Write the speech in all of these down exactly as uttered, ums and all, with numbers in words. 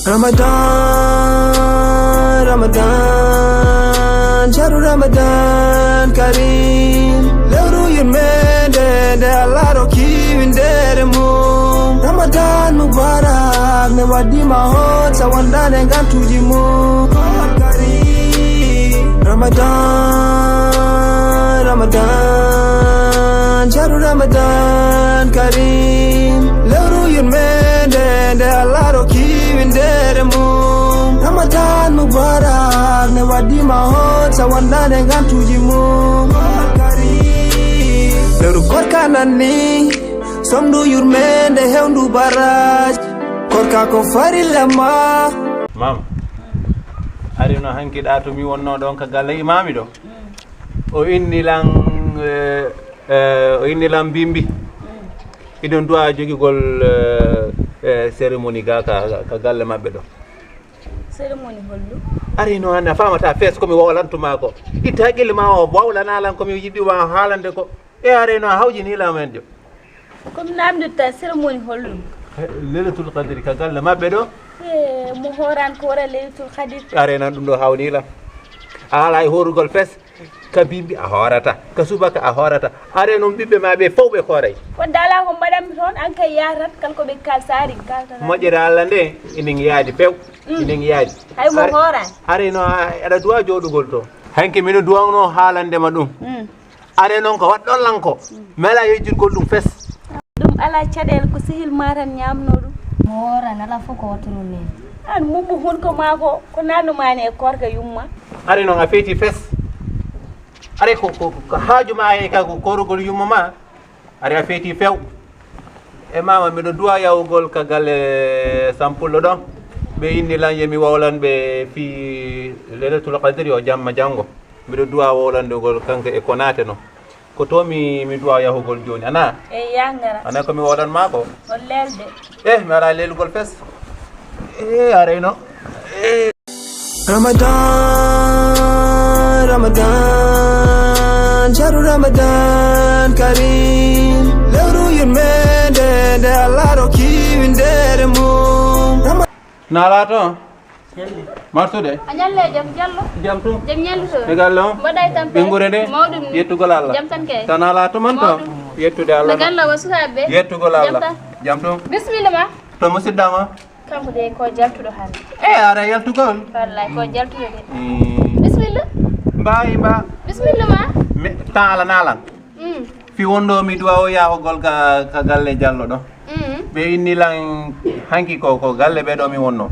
Ramadan, Ramadan, shahru Ramadan Kareem. Lewru yurmende nde Allah rokki winndere mum. Ramadan Mubarak, mi waɗi ma hon sa wondaane ngantuuji mum. Kareem. Ramadan, Ramadan, shahru Ramadan Kareem. Lewru yurmende nde Allah rokki winndere mum. Ramadan Mubarak, mi waɗi ma hon sa wondaane ngantuuji mum. Kareem. Lewru koorka nanni, somndu yurmende hewndu baraj. Koorka ko farilla ma. Maam, ari no hanki ɗa to mi wonno ɗon ka galle imaami ɗo. O inni lan, eh, eh, o inni lan bimbi. Iɗon duwa jogigol, eh, eh, cérémonie ga ka, ka galle maɓɓe ɗo. Cérémonie hollu? Ari no hannde a famata fees ko mi wowlantuma ko. Itta haqqille ma o wowlana lan ko mi yiɗi wa haalande ko. E are no a hawjini lamen jo. Ko mi namdirta cérémonie holɗum? Lelatul Qadri ka galle maɓɓe ɗo. E mo horan ko wara Lelatul Qadri. Are nan ɗum ɗo hawni lam. A ala e horugol fes. Ka bimbi a horata, ka subaka a horata. Are non ɓiɓɓe ma ɓe fow ɓe koray. Wadde ala ko mbaɗanmi toon, an kay yahat tan, kala ko ɓe kal saari kaltata. Moƴƴere Allah nde enen yaadi few. Mm. Enen yaadi. Hay mo Are- horan. Are no a- aɗa duwa joɗugol to. Hanke mino duwano haalande ma ɗum. Mm. Are noon ko waɗɗon lan ko mi alaa yejjitgol ɗum fes. Ɗum alaa caɗeele, ko sehil ma tan ñaamnoo ɗum. Mo wooran alaa fof ko wattuno neen. Aan mummu hunko maa ko ko naatnumaani e koorka yumma. Are noon a feeti fes. Are ko ko ko haaju ma e ka ko koorugol yumma ma. Are a feeti few. E mama miɗo duwa yahugol ka galle sampullo ɗon. Ɓe inni lan yemi wowlan ɓe fii lelatul qadri o jamma janngo. Mbiɗo duwa wowlandegol kanko e Konaté no. Ko to mi mi duwa yahugol joni ana? E yangara. Ana ko mi wowlan ma ko? O lelde. Eh, mi ala lelugol fes. Eh, arayno. Eh. Ramadan, Ramadan, shahru Ramadan Kareem. Lewru yurmende nde Allah rokki winndere mum. Rama- Nala to? Marsude? A ñalle jam, Jallo? Jam tum? Jam ñallu to? E galle on? Mbaɗa e tampere? Ɓe ngure nde? Mawɗum ni. Yettugol Allah. Jam tan kay. Tan ala to man to? Mawɗum. Yettude Allah. No galle o, sukaaɓe? Yettugol Allah. Jam tan? Jam tum? Bisimilla ma. To musidɗo ma? Kanko de ko jaltuɗo hannde. E ara yaltugol? Wallay ko jaltuɗo de. Mm. Bisimilla. Mbawi mba. Bisimilla ma. Mi tan ala nalan. Mm. Fi wonɗo mi duwa o yahugol ka, ka galle Jallo ɗo. Mm. Ɓe inni lan hanki ko, ko galle ɓe ɗo mi wonno.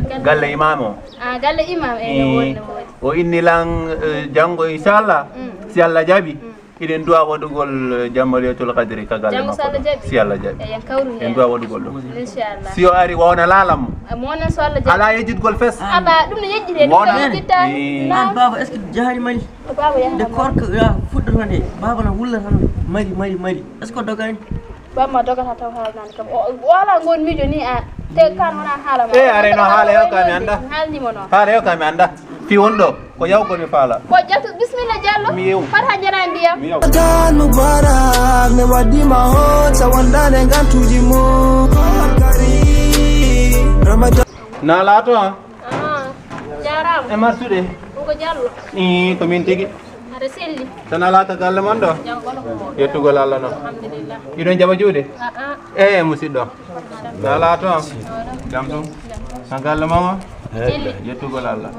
Galle. Galle imam o. Ah, galle imam e no Eh, wonno woni. O inni lan, eh, janngo inchallah, Mm. si Allah jaɓi, Mm. iɗen duwa waɗugol, eh, jamma Leylatul Qadri ka galle Janngo makko so Allah ɗo. Jaɓi. Si Allah jaɓi. Eyen kawru En heen. Duwa waɗugol ɗum. Inchallah. Si o ari wona lalam mo. Eh, mo wonan so Allah jaɓi. Ala yejjitgol fes. Ala, ɗum no yejjiti, ɗum Wona. no yejjitta. Eh. Naam. An baaba, est-ce que jahaani Mali? Ko baaba yaha Nde Mali. Koorka ya fuɗɗata nde, baaba na wulla tan, mari, mari, mari. Est-ce que o dogaani? Bamma dogata taw haalanaani kam. O, o alaa ngoon miijo ni a. Te kan wona haala ma. E, are no haala yo ka mi annda. Haalni mo noon. Haala yo ka mi annda. Fi won ɗo, ko yawgol mi faala. Ko jaltu, bisimilla Jallo. Mi yew. Fata jara ndiyam. Mi yew. Ramadan Mubarak, mi waɗi ma hon, sa wondaane ngantuuji mum. Ramadan. Na laato, han? Ah, jaaraama. E marsude. Ko Jallo. Ii, ko min tigi. Aɗa selli. Tan alaa ka galle mon ɗo? Jam kono ko mawɗo. Yettugol Allah noon. Alhamdulillah. Iɗon jaɓa juuɗe? Ah, ah. E, musidɗo. Na laato, han? Jam ɗum. Ka galle mon o? Selli. Yettugol Allah.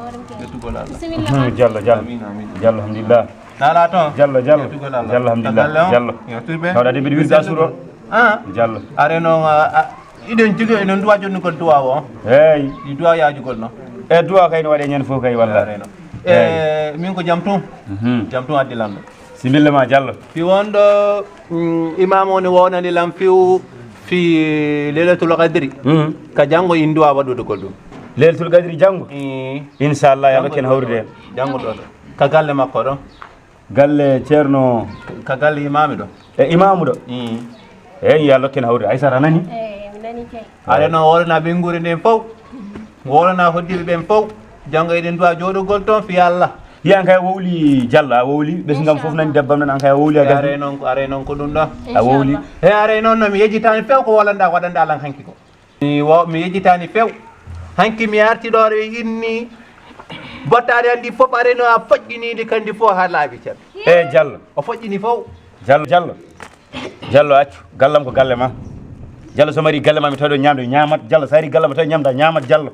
Yettugol Allah. Bisimilla. Hmm, Jallo, Jallo. Amin, amin. Jallo, alhamdulillah. Na laato? Jallo, Jallo. Yettugol Allah. Jallo, alhamdulillah. Ka galle o? Jallo. Yettuɓe. Tawɗa de mbiɗa wirda suro. Ah? Jallo. Are noon, a, a, iɗen jogi, eɗen duwa jonnugol duwa o. Eey. Ɗi duwa yaajugol noon. E duwa kay no waɗe ñande fof kay walla. Are noon. Eey. E, min ko jam tun. Mhm. Jam tun addi lanɗo. Similla ma Jallo. Fi wonɗo, mm, imam o ne wownani lan fiw fi Leylatul Qadri. Mhm. Ka janngo in duwa waɗugol ɗum. Leylatul Qadri janngo? Ii. Inchallah, yo Allah ken hawrude. Janngo ɗo. Ka galle makko ɗo. Galle Ceerno. Ka galle imami ɗo. E imamu ɗo? Ii. Eyi, yo Allah ken hawrude. Aysata a nani? Eyi, mi nani kay. Are no wolana ɓe nguri nden fow. Wolana hoddiɓe ɓen fow. Janngo eɗen duwa jooɗugol toon fi Allah. Yiyan kay a wowli Jallo, a wowli. Ɓesngam fof nani debbam nan, an kay a wowli a gasni. Are noon ko, are noon ko ɗum ɗo. A wowli. Inchallah. E are noon no mi yejjitani few ko wolanda waɗanda lan hanki ko. Mi wo-, mi yejjitaani few. Hanki mi arti ɗo ɓe inni bottaari anndi fof, areno a foƴƴiniidi kandi fof haa laaɓi can. E Jallo. O foƴƴini fof. Jallo, Jallo. Jallo, accu. Gallam ko galle ma. Jallo, so mari galle ma, mi tawi ɗo ñaamde, ñaamat. Jallo, so ari galle ma, tawi ñaamda, ñaamat, Jallo.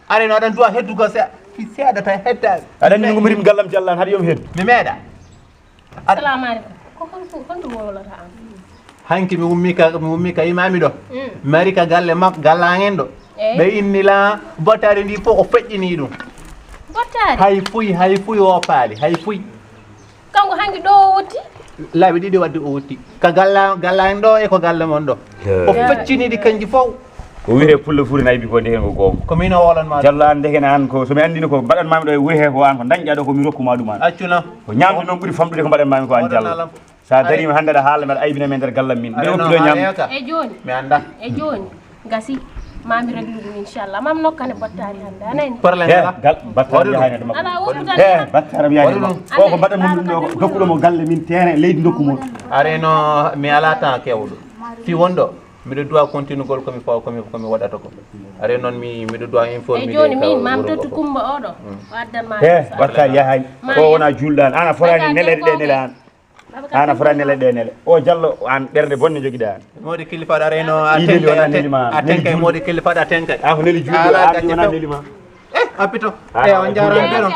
Areno aɗan duwa heddugo se-, fi seeɗa tan heddaani. Aɗa anndi no ngumirim gallam Jallo an, haɗa yo mi heddu. Mi meeɗa. Aɗa Salamu aleykum. Ko honɗum, honɗum wowlata am? Hanki mi ummi ka, mi ummi ka imaami ɗo. Mm. Mi ari ka galle makko, gallaangen ɗo. Eh? Ɓe inni la bottaari ndi fof o feƴƴini ɗum. Bottaari? Hay fuy, hay fuy o paali, hay fuy. Kanko hanki ɗo o wotti? Laabi ɗiɗi wadde o wotti. Ka galla, gallaangen ɗo e ko galle mon ɗo. Eh. O feccini ɗi kanji fof. Ko wiyetee Pullo Fuuta nayi bi ko ndeke ko goonga. Ko min o wowlan ma. Jallo an ndeke an ko so mi anndino ko mbaɗan maami ɗo e wuro he ko an ko dañƴa ɗo ko mi rokku ma ɗum an. Accu na. Ko ñaamde noon ɓuri famɗude ko mbaɗan maami ko an Jallo. Sa dariima hannde aɗa haala mbaɗa aybina men nder gallam min. Mbiɗa hokkude ñaamde. E jooni. Mi annda. E jooni. Gasi. Maami reglu ɗum inchallah. Maami nokkane bottaari hannde. A nani? Problème ala. Gal, battaram yahaani ɗum. Ala woppu tan. He, battaram yahaani ɗum. O ko mbaɗan mum ɗum ɗo ko dokkuɗo mo galle min terrain leydi dokku mon. Areno mi ala temps kewɗo. Si wonɗo. Miɗo duwa continue gol komi faw komi komi waɗata ko. Are noon mi miɗo duwa informé. E jooni min mam tottu kumba oɗo. O addan ma. E bakkar yahay. Ko wona julɗan ana forani nelede ɗe nele an. Ana forani nelede ɗe nele o Jallo an ɓernde bonne jogiɗa an. Modi kilifaɗo areno a tenkay a tenkay modi kilifaɗo a tenkay. An ko neli julɗo an wona nelima. Eh, a pito. Eh, on jaaraama.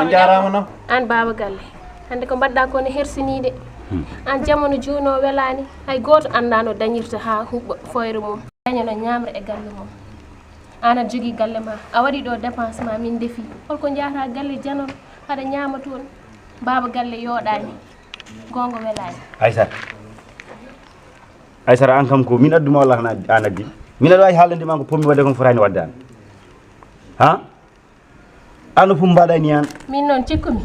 On jaaraama no. An baaba galle. Hannde ko mbaɗɗa ko ne hersiniide. An jamanu juuno welaani. Hay gooto annda no dañirta haa huɓɓa foyre mum. Dañano ñaamre e galle mum. An aɗa jogii galle ma. A waɗi ɗo dépense ma min ndefi. Holko njahata galle janano haɗa ñaama toon. Baaba galle yooɗaani. Goonga welaani. Aysata. Aysata an kam ko min adduma walla an addi. Min aɗa waawi haalande ma ko pommi wadde kon fotaani wadde an. Ha? Ano fof mbaɗani an. Min noon cikkumi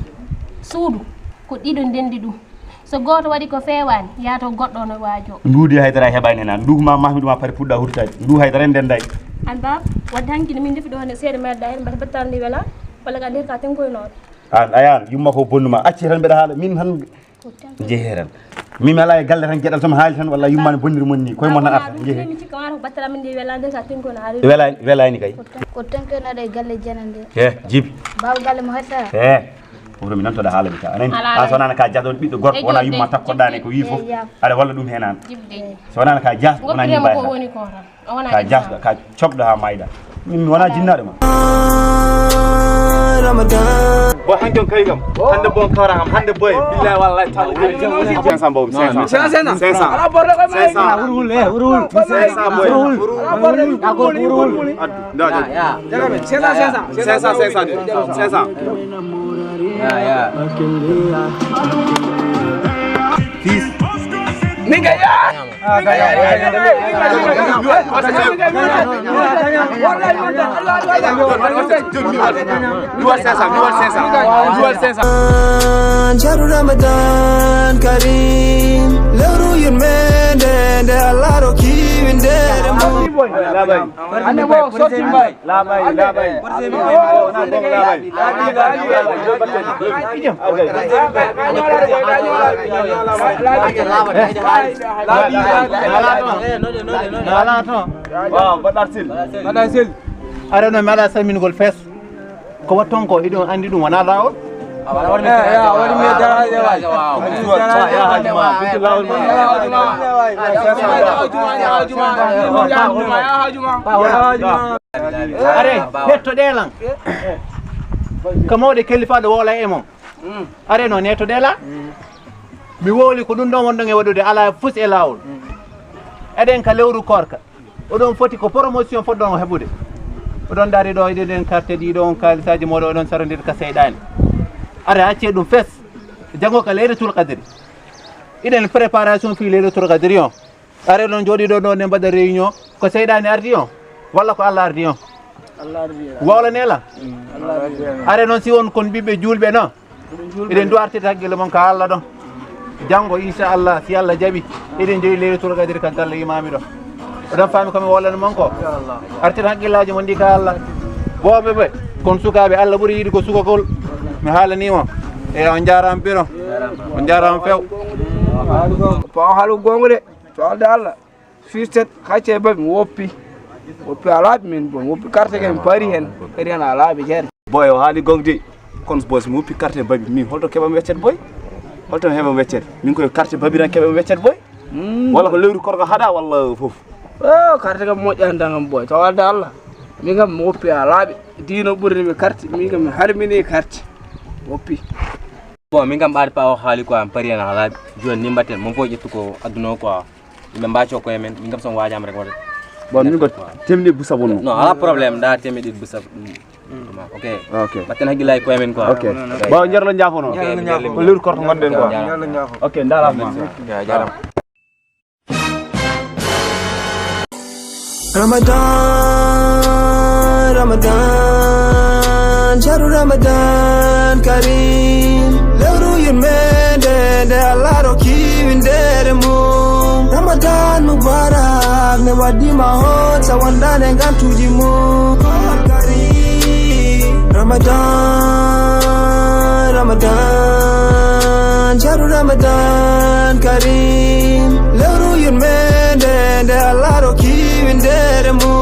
suudu ko ɗiɗo ndenndi ɗum. So gooto waɗi ko feewaani yaato goɗɗo no waajo. Nduudi haydara heɓani hen an ndugu ma mahmi ɗum a pari puɗɗa hurtade ndu haydara ndenday. An ba wadde hanki no min ndefi ɗo ne seeɗa meɗɗa hen mbata battara ndi wela walla ka nder ka tenkoynoɗo. An ayan yumma ko bonnuma acci tan mbeɗa haala min tan. Jehe tan. Min mi alaa e galle tan geɗal tan haali tan walla yummaani bonnir mon ni koye mon tan arta jehe. Welaani welaani kay. Ko tenkoynoɗo e galle jana nde. He jibi. Baaba galle mo hetta. He. Oto mi nantoɗa haala mi ka anani a so wonano ka jadon ɓiɗɗo gorko wona yumma takkoɗɗani ko wi fof. Aɗa walla ɗum hen an. So wonano ka jas wona ni mbawi ka jasɗo ka coɓɗo ha mayɗa. Min mi wona jinnaɗo ma. Ramadan. Bo hanjon kay kam hande bon kawra kam hande boy billahi wallahi taala. Cinq cents mbaw cinq cents. Cinq cents. Cinq cents. Cinq cents boy. Addu. Cinq cents cinq cents. Cinq cents cinq cents. Cinq cents. Nigga, yeah. Jaru Ramadan Karim lewru yurmende nde Allah rokki windere mum. Ande mo sotti mbay. Labai, labai. Ala to. Waaw, mbaɗɗa sil. Mbaɗɗa sil. Arano mi ala salmingol fes. Ko watton ko hiɗon andi ɗum wona lawol. Are hettoɗe lan. Ka mawɗe kellifaɗo wowla e mon. Are no netoɗe la. Mi wowli ko ɗum ɗon wonɗon e waɗude ala fus e lawol. Eɗen ka lewru korka. Oɗon foti ko promotion fotɗon o heɓude. Oɗon dari ɗo eɗen carte ɗi ɗo on kalisaji moɗo oɗon sarondir ka seyɗani. Are acce ɗum fes. Jango ka leylatul qadri. Iɗen préparation fi leylatul qadri on. Are ɗon jooɗiɗo ɗo nde mbaɗa réunion ko seyɗani ardi on walla ko Allah ardi on. Wowla nela. Are noon si won kon ɓiɓɓe julɓe no. Eɗen du artirta hakkille mon ka Allah ɗon. Janngo inchallah si Allah jaɓi eɗen joyi leylatul qadri ka galle imami ɗo. Oɗon faami komi wolani mon ko. Artirta hakkillaaji mon ɗi ka Allah. Booɓe ɓe kon sukaaɓe Allah ɓuri yiɗi ko sukagol. Mi haalani mo. E on njaaraama piro. On njaaraama few. Paw halu gongo de. Tolde Allah. Firtet hacce ba mi woppi. Woppi a laaɓi min, bon, woppi carte ke mi pari hen, pari hen a laaɓi ceer. Boy, o haali gonga de. Kono boy, so mi woppi carte babi, min holto keɓam weccet boy? Holto mi heɓam weccet? Min koye carte babi tan keɓam weccet boy? Hmm. Walla ko lewru korka haɗa walla fof? Oh, carte kam moƴƴani tan kam boy, to wadde Allah. Min kam mi woppi a laaɓi. Diino ɓurni mi carte, min kam mi harmini carte. Woppi. Bon, min kam ɓaade pa o haali quoi, mi pari hen a laaɓi. Joni ni mbatten, mon fof ƴettu ko adduno quoi. Yimɓe mbaco koye men, min kam son waajama rek waɗa. Bon, min ko temni busa bonno. Non, ala problème, da temni ɗiɗi busa. Ok. Ok. Mbatten hakkillaaji koye men quoi. Ok. Bawo jarlo jaafono. Ok, mi jarli. Ko lewru korka gonɗen quoi. Jarlo jaafono. Ok, ndarama. Ya, jarama. Ramadan, Ramadan, shahru Ramadan Kareem. Lewru yurmende nde Allah rokki winndere mum. Ramadan Mubarak, nde waɗɗii ma hoot sa wondaani e ngantuuji mum. Kareem. Ramadan, Ramadan, shahru Ramadan Kareem. Lewru yurmende nde Allah rokki winndere mum.